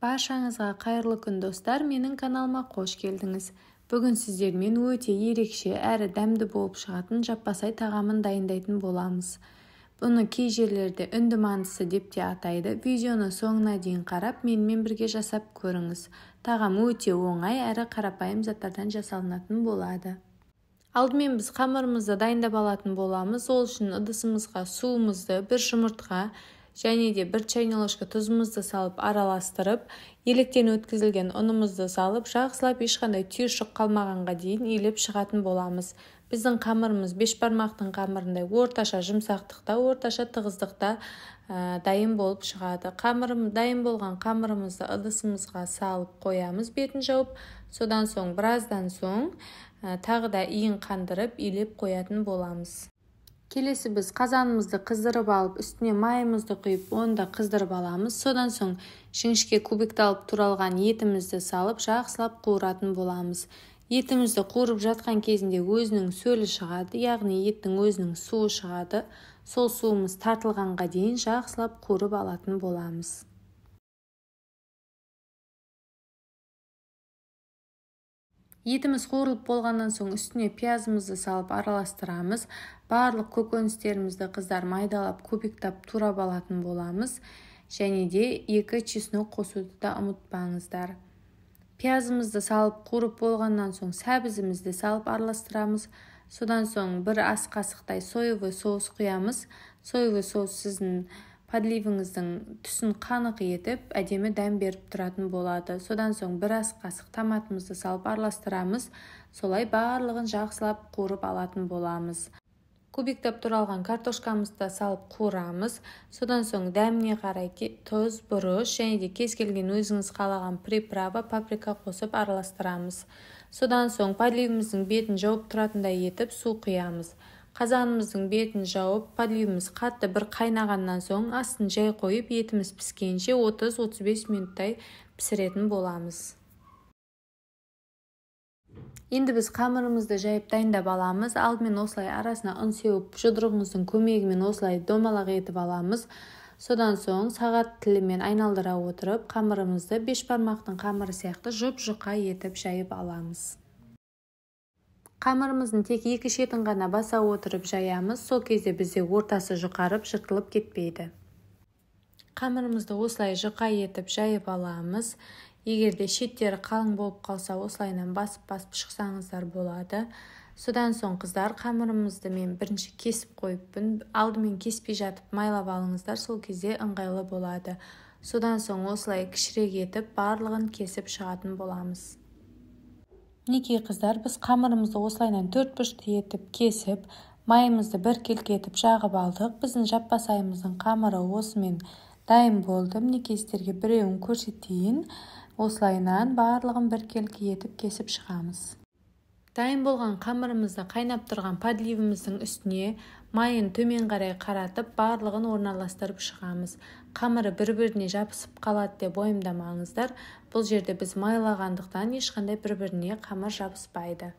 Баршаңызға қайырлы күн, достар! Менің каналыма қош келдіңіз. Бүгін сіздермен өте ерекше әрі дәмді болып шығатын жаппасай тағамын дайындайтын боламыз. Бұны кей жерлерде үнді мантысы деп те атайды. Видеоны соңына дейін қарап, менімен бірге жасап көріңіз. Тағам өте оңай әрі қарапайым заттардан жасалынатын болады. Алдымен біз қамырымызды дайындап алатын боламыз. Ол үшін ыдысымызға суымызды, бір жұмыртқа және де бір чайный ложка тұзымызды салып араластырып, електен өткізілген ұнымызды салып, жақсылап ешқандай түйіршік қалмағанға дейін илеп шығатын боламыз. Біздің қамырымыз бешбармақтың қамырындай орташа жұмсақтықта, орташа тығыздықта дайын болып шығады. Дайын болған қамырымызды ыдысымызға салып қоямыз, бетін жауып, содан соң біраздан соң тағы да иін қандырып илеп қоятын боламыз. Келесі біз қазанымызды қыздырып алып, үстіне майымызды құйып, оны да қыздырып аламыз. Содан соң жіңішке кубикталып туралған етімізді салып, жақсылап қуыратын боламыз. Етімізді қуырып жатқан кезінде өзінің сөлі шығады, яғни еттің өзінің суы шығады. Сол суымыз тартылғанға дейін жақсылап қуырып алатын боламыз. Етіміз қуырылып болғаннан соң үстіне пиязымызды салып араластырамыз. Барлық көкөністерімізді қыздар майдалап, кубиктап турап алатын боламыз. Және де 2 чеснок қосуды да ұмытпаңыздар. Пиязымызды салып қуырып болғаннан соң сәбізімізді салып араластырамыз. Содан соң бір ас қасықтай соевый соус құямыз. Соевый соус сіздің подливіңіздің түсін қанық етіп, әдемі дәм беріп тұратын болады. Содан соң бір ас қасық томатымызды салып араластырамыз. Солай барлығын жақсылап қуырып алатын боламыз. Кубиктап туралған картошкамызды салып қуырамыз. Содан соң дәміне қарай тұз, бұрыш және де кез келген өзіңіз қалаған приправа, паприка қосып араластырамыз. Содан соң подливіміздің бетін жауып тұратындай етіп су құямыз. Қазанымыздың бетін жауып, подливіміз қатты бір қайнағаннан соң астын жай қойып, етіміз піскенше 30-35 минуттай пісіретін боламыз. Енді біз қамырымызды жайып дайындап аламыз. Алдымен осылай арасына ұн сеуіп, жұдырығымыздың көмегімен осылай домалақ етіп аламыз. Содан соң сағат тілімен айналдыра отырып, қамырымызды бешбармақтың қамыры сияқты жұп-жұқа етіп жайып аламыз. Қамырымыздың тек екі шетін ғана баса отырып жаямыз. Сол кезде бізде ортасы жұқарып, жыртылып кетпейді. Қамырымызды осылай жұқа етіп жайып аламыз. Егер де шеттері қалың болып қалса, осылайынан басып-басып шықсаңыздар болады. Содан соң қыздар, қамырымызды мен бірінші кесіп қойыппын. Алдымен кеспей жатып майлап алыңыздар, сол кезде ыңғайлы болады. Содан соң осылай кішірек етіп барлығын кесіп шығатын боламыз. Мінекей қыздар, біз қамырымызды осылайынан төрт бұрышты етіп кесіп, майымызды біркелкі етіп жағып алдық. Біздің жаппасайымыздың қамыры осымен дайын болды. Мінекей сіздерге біреуін көрсетейін. Осылайынан барлығын біркелкі етіп кесіп шығамыз. Дайын болған қамырымызды қайнап тұрған подливіміздің үстіне майын төмен қарай қаратып, барлығын орналастырып шығамыз. Қамыры бір-біріне жабысып қалады деп уайымдамаңыздар. Бұл жерде біз майлағандықтан ешқандай бір-біріне қамыр жабыспайды.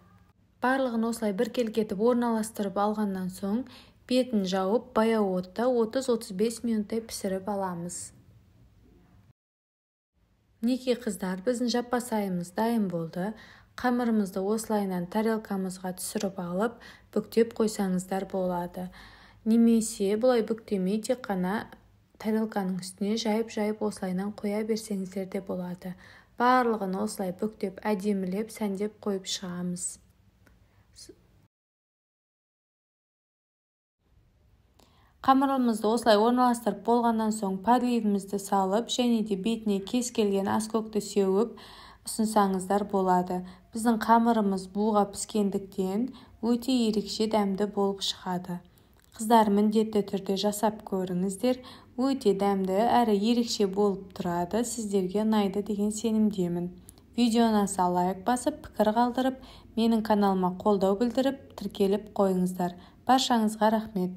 Барлығын осылай біркелкі етіп орналастырып алғаннан соң бетін жауып, баяу отта 30-35 минуттай пісіріп аламыз. Мінекей қыздар, біздің жаппасайымыз дайын болды. Қамырымызды осылайынан тарелкамызға түсіріп алып, бүктеп қойсаңыздар болады. Немесе бұлай бүктемей тек қана тарелканың үстіне жайып-жайып осылайынан қоя берсеңіздер де болады. Барлығын осылай бүктеп, әдемілеп, сәндеп қойып шығамыз. Қамырымызды осылай орналастырып болғаннан соң подливімізді салып, және де бетіне кез келген аскөкті сеуіп ұсынсаңыздар болады. Біздің қамырымыз буға піскендіктен өте ерекше дәмді болып шығады. Қыздар, міндетті түрде жасап көріңіздер. Өте дәмді әрі ерекше болып тұрады. Сіздерге ұнайды деген сенімдемін. Видео ұнаса лайк басып, пікір қалдырып, менің каналыма қолдау білдіріп, тіркеліп қойыңыздар. Баршаңызға рахмет.